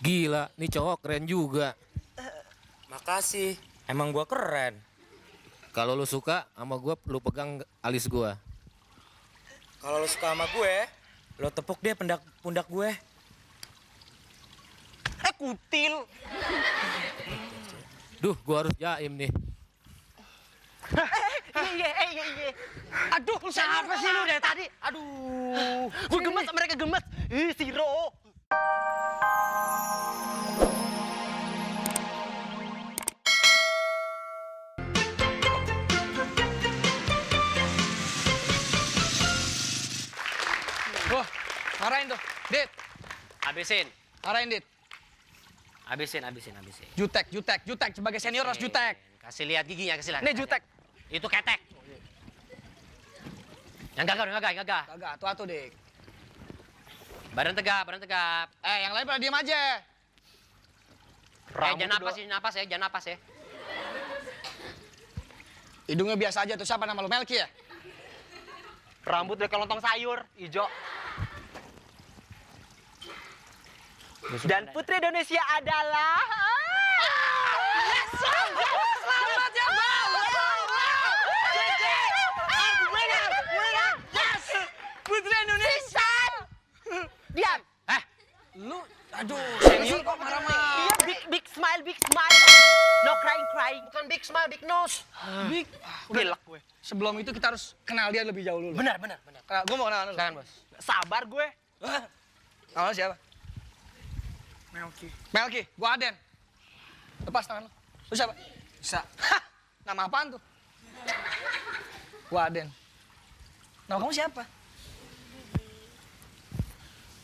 Gila, nih cowok keren juga. Makasih, emang gua keren. Kalau lu suka sama gua, lu pegang alis gua. Kalau lo suka sama gue, lo tepuk dia pundak gue. Kutil. Duh, gua harus jaim nih. Iya. Aduh, siapa sih lu dari tadi? Aduh. Gue gemes, mereka gemes. Siro. Wah, marahin tuh. Dit, Habisin. marahin Dit. Habisin. Jutek. Sebagai senior harus jutek. Kasih lihat giginya, kasih lihat. Nih jutek. Itu ketek. Yang gagah. Kagak, atu Dik. Badan tegap. Yang lain pada diem aja. Jangan napas ya. Hidungnya biasa aja tuh. Siapa nama lu? Melki ya? Rambut udah kelontong sayur, hijau. Dan putri Indonesia adalah... Selamat ya, Bang! Putri Indonesia. Diam! Lu, aduh, senior kok marah-marah. Iya, big smile. No crying. Bukan big smile, big nose. Big. Gelak gue. Sebelum itu kita harus kenal dia lebih jauh dulu. Benar. Gue mau kenal lu. Jangan, Bos. Sabar gue. Nama lu siapa? Melki, gua Aden. Lepas tangan lu. Lu siapa? Bisa. Hah, nama apaan tuh? Gua Aden. Nama kamu siapa?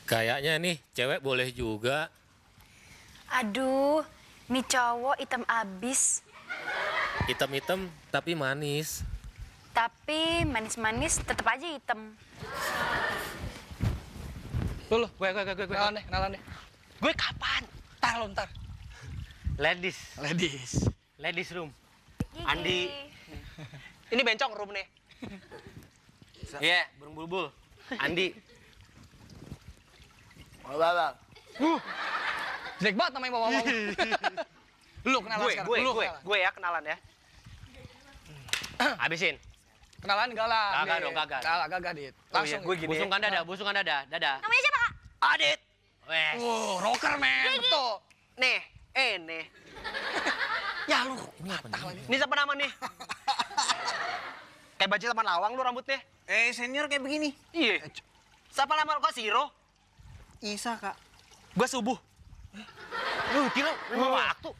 Kayaknya nih cewek boleh juga. Aduh, nih cowok hitam abis. Hitam-hitam tapi manis. Tapi manis-manis tetap aja hitam. Lu. Gue. Kenalan deh. Gue kapan? Ntar. Ladies room. Gigi. Andi. Ini bencong room nih. Iya, burung bulbul. Andi. Jelek banget namanya bawa. Lu kenalan sekarang. Gue ya kenalan ya. Habisin. Kenalan enggak lah. Gagah dong, gagah. Gagah, Dit. Langsung Gue gini. busungkan dada. Namanya siapa, Kak? Adit. Wes. Rocker, man. Betul. Nih. Ya lu. Ini siapa nama nih? Kayak baju taman lawang lu rambutnya. Senior kayak begini. Iya. Siapa nama lu? Kok Siro? Isa, Kak. Gue subuh. Lu gila, lu waktu.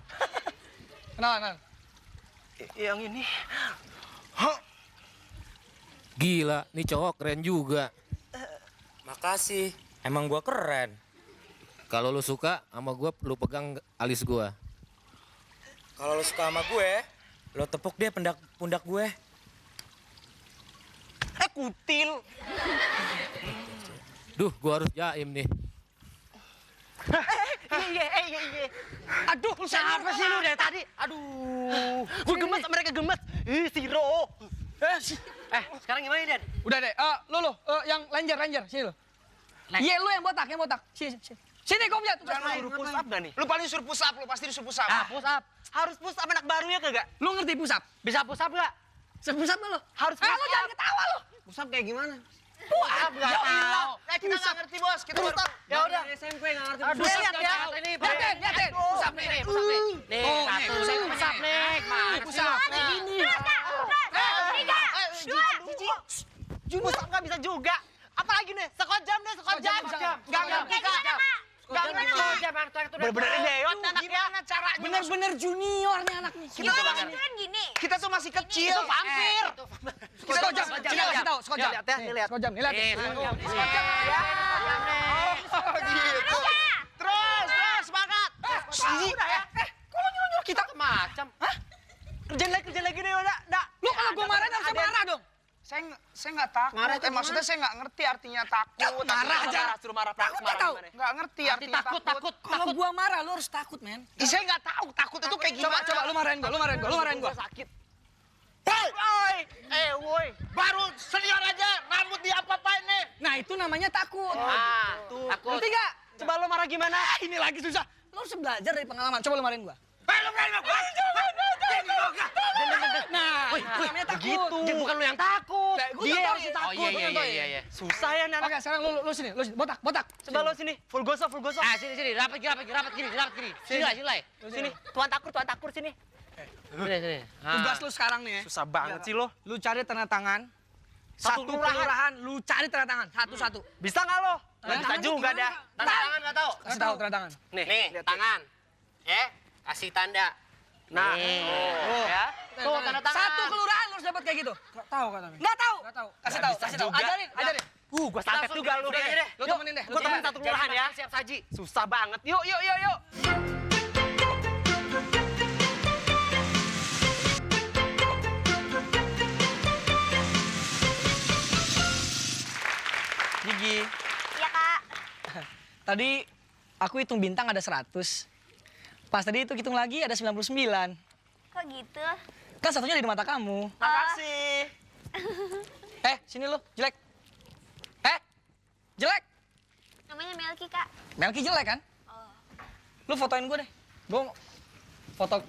Kenalan. Yang ini. Gila, nih cowok keren juga. Makasih, emang gua keren. Kalau lu suka sama gua, lu pegang alis gua. Kalau lo suka sama gue, lo tepuk dia pundak gue. Kutil. Duh, gua harus jaim nih. Iya. Aduh, siapa sih lu dari tadi? Aduh. Gue gemes, mereka gemes. Siro. Sekarang gimana, Den? Udah deh. Lu. Yang Ranger. Sini lu. Iya, lu yang botak. Sini, kau punya. Suruh push up gak nih? Lu paling suruh push up, lu pasti disuruh push up. Push up. Harus push up anak baru ya kagak? Lu ngerti push up? Bisa push up gak? Push up lu? Harus push up. Lu jangan ketawa lu. Push up kayak gimana? Push up Gak tahu. Kita gak ngerti, Bos. Kita Push up. Ya udah. SMP gak ngerti. Aduh, lihat ya. Lihatin. Push up nih. Nih, Oh, satu. nih, Push up nih. Push up. Begini. Push up gak bisa juga. Apalagi nih, sekojam. Gak ngerti, Kak. Bener-bener idiot anaknya. Caranya? Bener-bener junior nih anak nih. Kita tuh masih kecil. Itu vampir. Sekojam. Sini kasih tahu, sekojam. Lihat ya, nih lihat. Sekojam, nih lihat. Sekojam ya. Gitu. Terus, semangat. Udah ya. Kok lu nyuruh kita? Macam. Hah? Kerjain lagi deh, udah. Lu kalau gua marahin harusnya marah dong. Saya nggak takut. Marah itu Maksudnya saya nggak ngerti artinya takut. Marah aja. Suruh marah. Takut nggak tahu? Nggak ngerti artinya takut. Kalau gua marah lu harus takut, men. Saya nggak tahu takut itu kayak gimana. Coba lu marahin gua. Sakit. Woi, baru senior aja rambut diapa-apain nih. Nah, itu namanya takut. Takut. Ngerti nggak? Coba lo marah gimana? Ini lagi susah. Lu harus belajar dari pengalaman. Coba lu marahin gua. Lu berani sama gua? Nah, namanya takut. Gitu. Dia bukan lu yang takut. Nah, gua Dia tahu yang ya. harus takut. Oh iya. Susah ya anak. Oke, sekarang lu sini, botak. Coba lo sini. Full gosok. Ah sini rapat gini. Sini lah. Sini. Tuan takur sini. Sini. Tugas lu sekarang nih ya. Susah banget sih lo. Lu cari tanda tangan. Satu kelurahan, lu cari tanda tangan. Satu-satu. Bisa nggak lo? Tanda Bisa tangan juga gimana? dah. Tanda tangan nggak tahu. Kasih tahu tanda tangan. Nih, Nih tangan. Kasih tanda. Nah, Oh. ya. Tuh tanda tangan. Satu kelurahan lu harus dapat kayak gitu. Enggak tahu katanya. Enggak tahu. Kasih tahu. juga. Ajarin. Gua santet juga lu. Lu temenin deh. Gua temen satu kelurahan ya. Siap saji. Susah banget. Yuk. Gigi. Iya, Kak. Tadi aku hitung bintang ada 100. Pas tadi itu hitung lagi ada 99. Kok gitu? Kan satunya ada di mata kamu. Makasih. Sini lu, jelek. Jelek. Namanya Melki, Kak. Melki jelek kan? Oh. Lu fotoin gue deh. Gue foto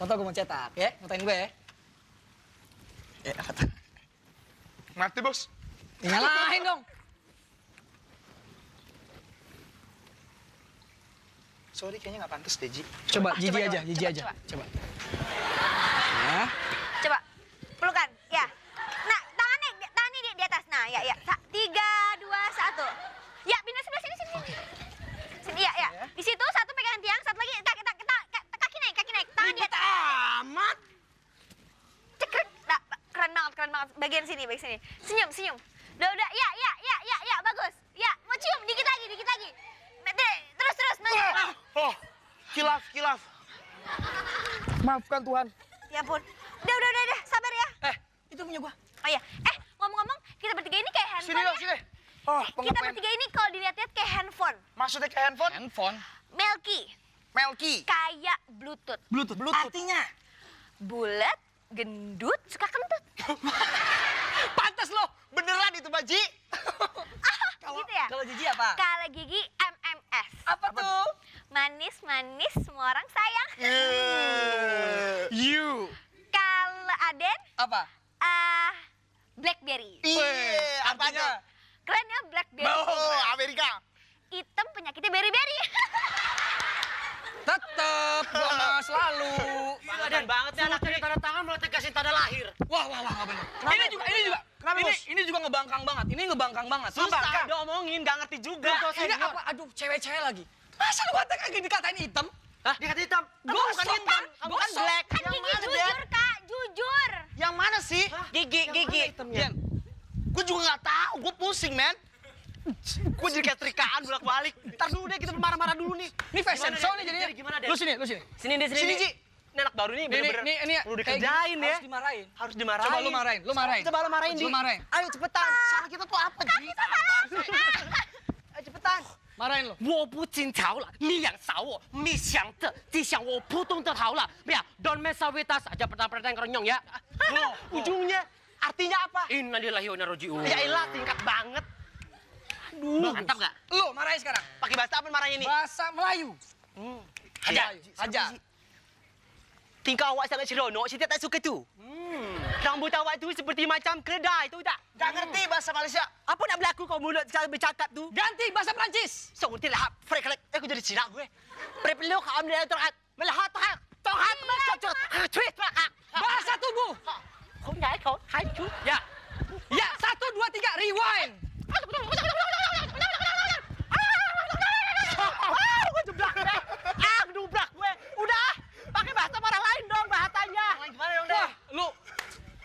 gue mau cetak ya. Fotoin gue ya. Mati, Bos. Nyalain dong. Sorry, kayaknya nggak pantas deh, Ji. Coba, Jiji coba, aja, coba, Jiji coba, aja. coba. Coba. Nah, Coba. Pelukan. Ya. Nah, tangannya di atas. Nah, ya. 3, 2, 1. Ya, pindah sebelah sini. Sini, ya. Di situ satu pegangan tiang, satu lagi kaki naik. Tangan di atas. Amat. Cekrek. Nah, keren banget. Bagian sini. Senyum. Udah. Ya, bagus. Ya, mau cium dikit lagi. Terus. Nah. Oh, kilaf. Maafkan Tuhan. Ya ampun. Udah. Sabar ya. itu punya gua. Oh iya. Ngomong-ngomong, kita bertiga ini kayak handphone ya. Sini. Oh, Kita pengapain? bertiga ini kalau dilihat-lihat kayak handphone. Maksudnya ke handphone? Handphone. Melki. Kayak Bluetooth. Artinya? Bulat, gendut, suka kentut. Pantas lo. Beneran itu, Baji. Gitu ya? Kalau Jiji apa? Kalau Gigi MMS. Apa tuh? Manis, semua orang sayang. You. Kalau Aden, Apa? Blackberry. Iya, Artinya? Keren ya Blackberry. Oh, Amerika. Hitam penyakitnya berry-berry. Tetep gua mah selalu. Badan banget nih anak ini. Tanda tangan malah kasih tanda lahir. Wah, nggak bener. Ini juga. Ini juga ngebangkang banget. Ini ngebangkang banget. Susah Sumpah. diomongin, nggak ngerti juga. Ini apa? Aduh, cewek-cewek lagi. Masa lu kata dikatain hitam? Hah? Dikata hitam. Kamu bukan Gosok, hitam. Kamu kan gosok. black. Kan Yang Gigi mana, jujur, Dan? Kak. Jujur. Yang mana sih? Gigi. Dian, Gue juga nggak tahu. Gue pusing, men. Gue jadi kayak terikaan bolak-balik. Ntar dulu deh, kita marah-marah dulu nih. ini fashion Gimana, show Den? nih jadinya. Jadi gimana, Den? Lu sini. Sini, Ji. Ini anak baru nih, bener-bener. Ini Perlu kayak dikerjain gini, ya. Harus dimarahin. Harus dimarahin. Coba lu marahin. Coba lu marahin, Di. Lu marahin. Ayo cepetan. Salah kita tuh apa, Ji? Ayo cepetan. Marahin lu. 我不金条了，你养少我，你想着，只想我普通的好了，不要 don't mess with us aja pertanyaan kerenyong ya. Ujungnya artinya apa? Innalillahi wa inna ilaihi raji'un. Ya ilah, tingkat banget. Aduh. Mantap nggak? Lu marahin sekarang. Pakai bahasa apa marahnya nih? Bahasa Melayu. Haja. Tingkah awak sangat seronok, saya tak suka tu. Rambut awak tu seperti macam keledai, tahu tak? Gak ngerti bahasa Malaysia. Apa nak berlaku kau mulut cara bercakap tu? Ganti bahasa Prancis. Seperti lahap, frekelek. Aku jadi sinak gue. Prepeluk, ambil terhat. Melahat, terhat, tweet, Bahasa tubuh. Kau naik, kau hancur. Ya. Ya, 1, 2, 3, rewind. Gue jeblak gue. Gedubrak gue. Udah, pakai bahasa marah lain dong bahasanya. Gimana dong, Den? Wah, lu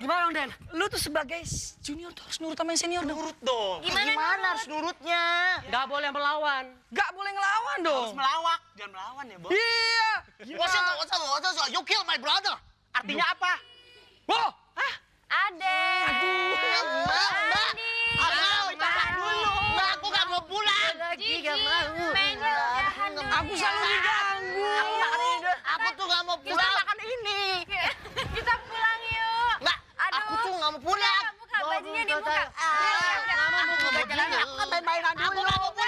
Gimana dong, Den? lu tuh sebagai junior tuh harus nurut sama yang senior dong. Nurut dong. Gimana harus nurutnya? Nggak boleh melawan. Gak boleh ngelawan dong. Harus melawak. Jangan melawan ya, Bos. Iya. You kill my brother. Artinya apa? Wah. Aden. Mbak, aku gak mau pulang. Gigi, menjauhkan dunia. Aku selalu diganggu. Aku tuh gak mau pulang. Makan ini. Kita pulang yuk. Mbak, aku tuh gak mau pulang. Buka bajunya dibuka. Aku gak mau pulang. Main-mainan dulu. Aku gak mau pulang.